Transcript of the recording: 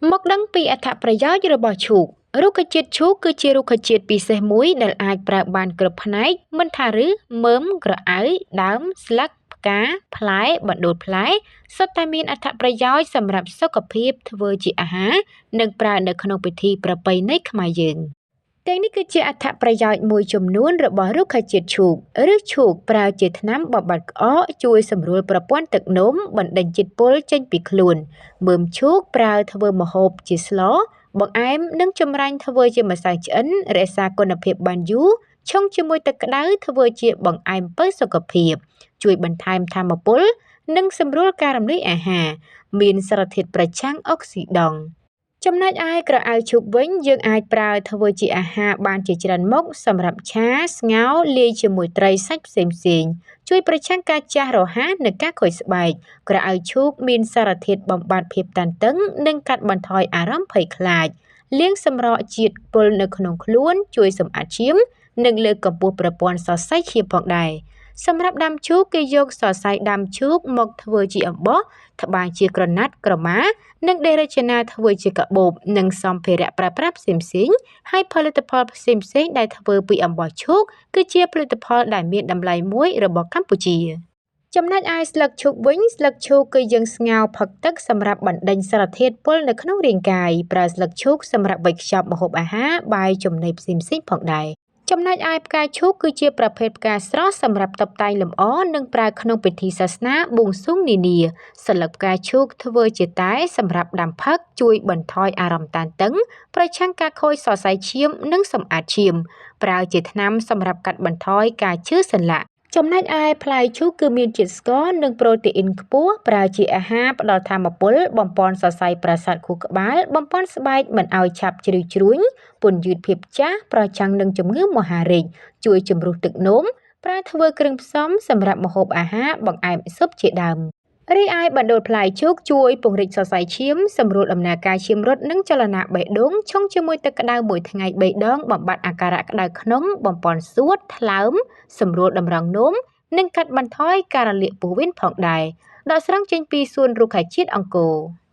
មកដឹងពីអត្ថប្រយោជន៍របស់ឈូក រុក្ខជាតិឈូកគឺជារុក្ខជាតិពិសេសមួយដែលអាចប្រើបានគ្រប់ផ្នែក មិនថាឫស មើម ក្រអៅ ដើម ស្លឹក ផ្កា ផ្លែ បណ្ដួលផ្លែ សុទ្ធតែមានអត្ថប្រយោជន៍សម្រាប់សុខភាពធ្វើជាអាហារ និងប្រើនៅក្នុងពិធីប្រពៃណីខ្មែរយើង។ ទាំងនេះគឺជាអត្ថប្រយោជន៍មួយចំនួនរបស់រុក្ខជាតិឈូក ឬឈូកប្រើជាថ្នាំបំបាត់ក្អក ជួយសម្រួលប្រព័ន្ធទឹកនោម បណ្ដេញជាតិពុលចេញពីខ្លួន មើមឈូកប្រើធ្វើម្ហូបជាស្ល បង្អែម និងចម្រាញ់ធ្វើជាម្សៅឆ្អិន រក្សាគុណភាពបានយូរ ឆុងជាមួយទឹកក្តៅធ្វើជាបង្អែមប៉ូវសុខភាព ជួយបន្ថែមថាមពល និងសម្រួលការរំលាយអាហារ មានសារធាតុប្រឆាំងអុកស៊ីដង់។ ចំណែកឯក្រអៅឈូកវិញ យើងអាចប្រើធ្វើជាអាហារបានជាច្រើនមុខ សម្រាប់ឆា ស្ងោរ លាយជាមួយត្រីសាច់ផ្សេងៗ ជួយប្រឆាំងការចាស់រហ័សនិងការខូចស្បែក។ ក្រអៅឈូកមានសារធាតុបំបាត់ភាពតានតឹង និងកាត់បន្ថយអារម្មណ៍ភ័យខ្លាច លាងសម្រកជាតិពុលនៅក្នុងខ្លួន ជួយសម្អាតឈាម និងលើកកម្ពស់ប្រព័ន្ធសរសៃឈាមផងដែរ។ សម្រាប់ដើមឈូក គេយកសរសៃដើមឈូកមកធ្វើជាអំបោះ ត្បាញជាក្រណាត់ ក្រមា និងដេរចនាធ្វើជាកាបូប និងសម្ភារៈប្រើប្រាស់ផ្សេងៗ ហើយផលិតផលផ្សេងៗដែលធ្វើពីអំបោះឈូក គឺជាផលិតផលដែលមានតម្លៃមួយរបស់កម្ពុជា។ ចំណែកឯស្លឹកឈូកវិញ ស្លឹកឈូកគឺយើងស្ងោរផឹកទឹកសម្រាប់បណ្ដេញសារធាតុពុលនៅក្នុងរាងកាយ ប្រើស្លឹកឈូកសម្រាប់វេចខ្ចប់ម្ហូបអាហារ បាយចំណីផ្សេងៗផងដែរ។ ចំណែកឯផ្កាឈូកគឺជាប្រភេទផ្កាស្រស់សម្រាប់តុបតែងលម្អ និងប្រើក្នុងពិធីសាសនាបួងសួងនានា។ ស្លឹកផ្កាឈូកធ្វើជាតែសម្រាប់ដាំផឹក ជួយបន្ថយអារម្មណ៍តានតឹង ប្រឆាំងការខូចសរសៃឈាម និងសម្អាតឈាម ប្រើជាថ្នាំសម្រាប់កាត់បន្ថយការឈឺសន្លាក់។ ចំណែកឯផ្លែឈូកគឺមានជាតិស្ករ និងប្រូតេអ៊ីនខ្ពស់ ប្រើជាអាហារផ្ដល់ថាមពល បំប៉នសរសៃប្រសាទខួរក្បាល បំប៉នស្បែកមិនឲ្យឆាប់ជ្រីវជ្រួញ ពន្យឺតភាពចាស់ ប្រឆាំងនឹងជំងឺមហារីក ជួយជំរុះទឹកនោម ប្រើធ្វើគ្រឿងផ្សំសម្រាប់ម្ហូបអាហារ បង្អែមស៊ុបជាដើម។ រីឯបណ្ដួលផ្លែឈូកជួយពង្រីកសរសៃឈាម សម្រួលដំណើរការឈាមរត់ និងចលនាបេះដូង ឆុងជាមួយទឹកក្តៅមួយថ្ងៃ 3 ដង បំបាត់អាការៈក្តៅក្នុង បំប៉នសួត ថ្លើម សម្រួលតម្រង់នោម និងកាត់បន្ថយការរលាកពោះវៀនផងដែរ។ ដកស្រង់ចេញពីសួនរុក្ខជាតិអង្គរ។